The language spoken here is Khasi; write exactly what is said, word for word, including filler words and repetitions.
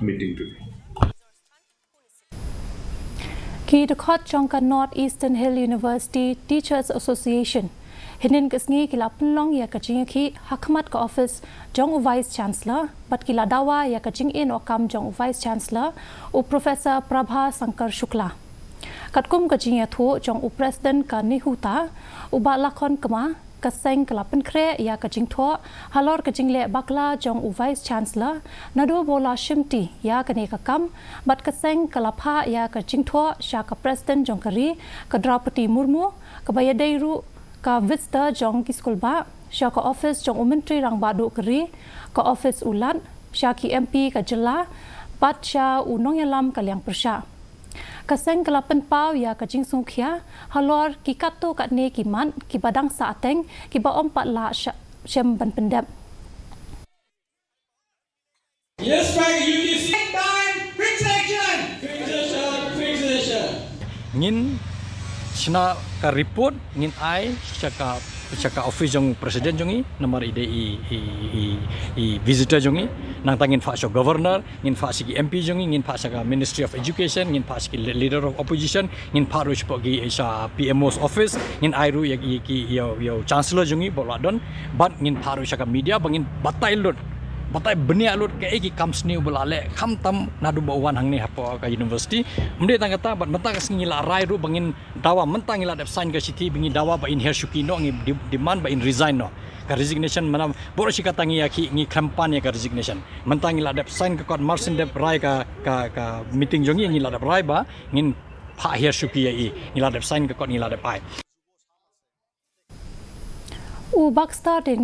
meeting today. Ki dkhot jong ka North Eastern Hill University Teachers Association hynnin ka sngi ki la pynlong ïa ka jingïakhih ha khmat ka office jong u Vice Chancellor bad ki la dawa ïa ka jingïehnoh kam jong u Vice Chancellor, u Professor Prabha Shankar Shukla. Katkum ka jingïathuh jong u President ka NEHUTA, u Bah Lakhon Kma, ka seng ka la pynkhreh ïa ka jingthoh halor ka jingleh bakla jong u Vice Chancellor naduh ba u la shimti ïa kane ka kam, bad ka seng ka la phah ïa ka jingthoh sha ka President jong ka ri, ka Droupadi Murmu, kaba ïadei ruh ka visitor jong ki skulbah sha ka office jong u Myntri Rangbah Duh ka ri, ka office u Lat, sha ki M P ka jylla bad sha u nongïalam ka liang pyrshah. Ka seng ka la pynpaw ïa ka jingsngewkhia halor ki katto katne ki mat kiba dang sah teng kiba ym pat lah sha-, shem ban pyndep. Yes, by U T C. Time, fixation. Fixation, fixation. Ngin shna ka report, ngin ai sha ka, sha ka office jong President jong ngi, namar i dei i, i, i, i visitor jong ngi. Nangta ngin phah sha Governor, ngin phah sha ki M P jong ngi, ngin phah sha ka Ministry of Education, ngin phah sha ki le-, Leader of Opposition, ngin phah ruh sha ki, sha P M O's office, ngin ai ruh ïa ki, ki, ïa, ïa u Chancellor jong ngi, ba u la don, bad ngin phah ruh sha ka media, ba ngin batai lut, batai bniah lut kaei ki kam sniew ba u la leh, khamtam naduh ba u wan hangne hapoh ka university. Ym dei tang kata, bad mynta ka sngi ngi la rai ruh ba ngin dawa, mynta ngi la dep sign ka shithi, ba ngi dawa ba in hiar shuki noh, ngi de-, demand ba in resign noh. Ka resignation, mana, baroh shi katta ngi ïakhih, ngi khlem pan ïa ka resignation. Mynta ngi la dep sign ka kot, mar syn dep rai ka, ka, ka meeting jong ngi, ngi la dep rai ba ngin phah hiar shuki ïa i, ngi la dep sign ka kot, ngi la dep ai. U Baxter Ding